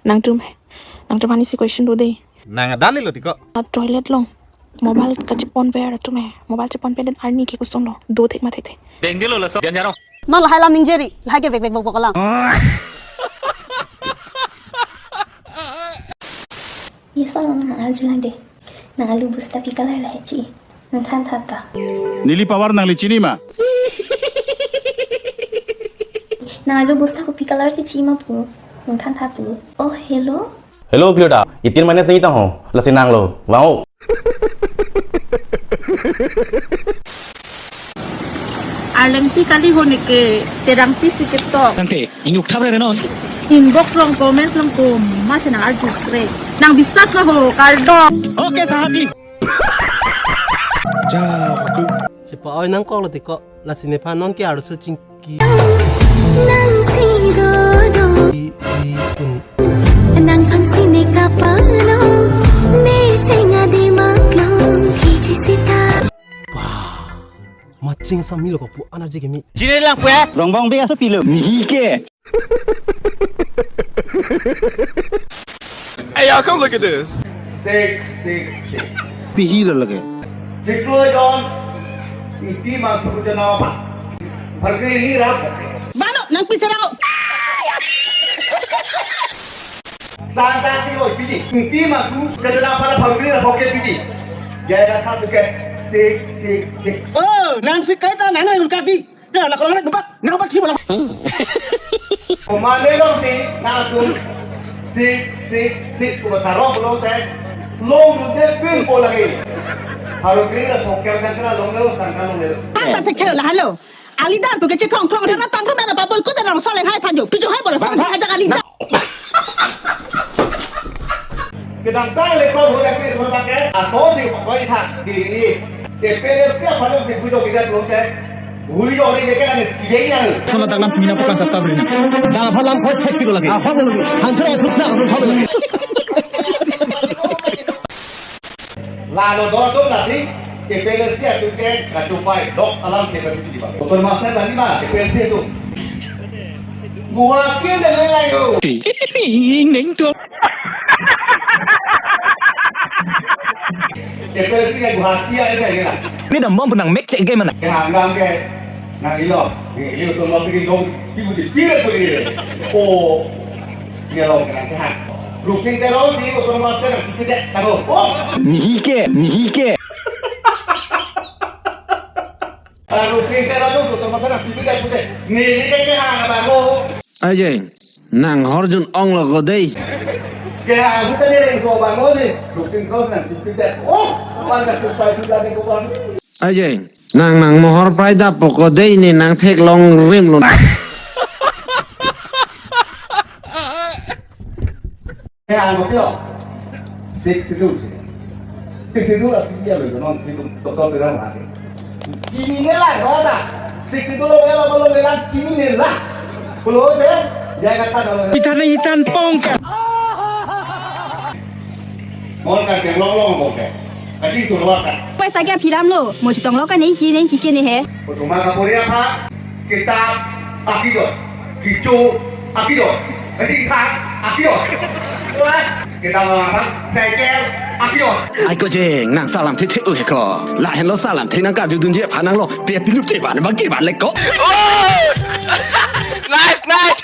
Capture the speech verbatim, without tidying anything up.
Nangtum he. Nangtum aphan isi question do dei. Nang adan lo tiko. A toilet along mobile kacheponver atum he. Mobile cheponver den arni ke koson lo. Do thek ma thekthe. Dengdelo laso. Janjaro. Non lahai alam ningje ri. Lahai ke vekvek bokbok alam. Ye sir, nang arjulang dei. Nang alu bosta pi color lahai chi? Nang thantha ta. Neli pawar nangli chini ma? Nang alu bosta kopi color si chi ma pu? Nang thantha pu. Oh, hello. Hello, Cleota. Itin minus nangji tang ho. Lasi nanglo. Vang o. Arlengpi kali ho neke, terangpi si ketok. Tangte, inuk thap re non. Inbox along, comments along komatsi nang arju kre. Nang biswas lo ho, kardom. Okay, sahati. Ja, aku. Chepa-oi nangkok lo tiko, lasi nephan non ke arloso chingki. Nang si do do. I, i, un. Nangphan si ne kapanong, ne senga de maklong, thiji sita. Wah, maching sami lo ko pu energy ke mi. Jire lang pu eh. Rongbong be aso pilo. Nihi ke. Hey, y'all, come look at this. Six, six, six. Pihi lo lake. Chiklo John, iti ma thu jana pa. Pharkri ni rap. Bano, nang pisa rao. Santa ti oi pidi. Iti ma thu jana pa pharkri rap oke pidi. Jaya kha tu ke. Six, six, six. Oh, nang si kaita nang nang kati. Ya, la kolong nak nubak, nang bak si bola. Komane long si, na tu, si, si, si, kuma tarok long te, long tu de pin ko lagi. Harus kiri la poker kan kena long lo, sangka long lo. Anta te khelo la halo. Alida tu kecil krong krong, na tangrum na babol ko na long soleh hai panjo. Pijo hai bola soleh hai jaga alida. Kedamtang election ho dak pis ho pakai, aso si pakai tha, di, di. A P H L C aphan si bujo kita belum teh. Bui jo ni mereka kan cie yang. Sama dalam pina bukan tetap rin. Dalam halam kau cek dulu lagi. Apa lagi? Hancur ya, susah, susah lagi. Lalo do do lagi, A P H L C atum ke kachupai, lok alam ke kasi di bang. Doktor Master tadi mah, A P H L C itu. Gua kira dan lain-lain tu. Ing neng tu. A P H L C ke Guwahati aja ke lah. Ini dah mau benang make check game mana? Ke hanggam ke, nang ilo, nang ilo tu mau pergi dong, tibu di pira pun ini. Oh. Ni along kenang kehang. Rupsing Teron si Uttam Master nang tupi dek tanggo. Oh! Nihi ke, nihi ke. Ah, Rupsing Teron tu Uttam Master nang tupi dek pute. Nihi ke kehang abang mo. Ajay, nang horjun ong lo ko dei. Kehang bukan ni lengso abang mo ni. Rupsing Teron nang tupi dek. Oh! Abang nang tupai sudah dek ko bang. Ajay, nang nang mohor prai dap poko dei ne nang theklong rim lo. Eh, ang kopilo. Six Schedule. Six Schedule la tinggi ya, belum, belum, betul, betul, betul. Chini ne la, kau ta. Six Schedule lo, lo, lo, lo, chini ne la. Pulo de, ya kata lo. Itan, itan pong. Mon kan yang long long bokeh. Kacing tu luar kan. Paisa ke aphi alam lo, mo chetong lo kan neng ki neng ki ke ne he. Kusuma kapuri apha, kitab akidot, kichu akidot, kacing thang akidot. Wah, kitab apa? Cycle akidot. Ai ko jeng, nang salam thek thek le ko. Lahenlo salam thek nang karju dunji aphan nanglo. Pe pilup chevan bang kevan le ko. Nice, nice.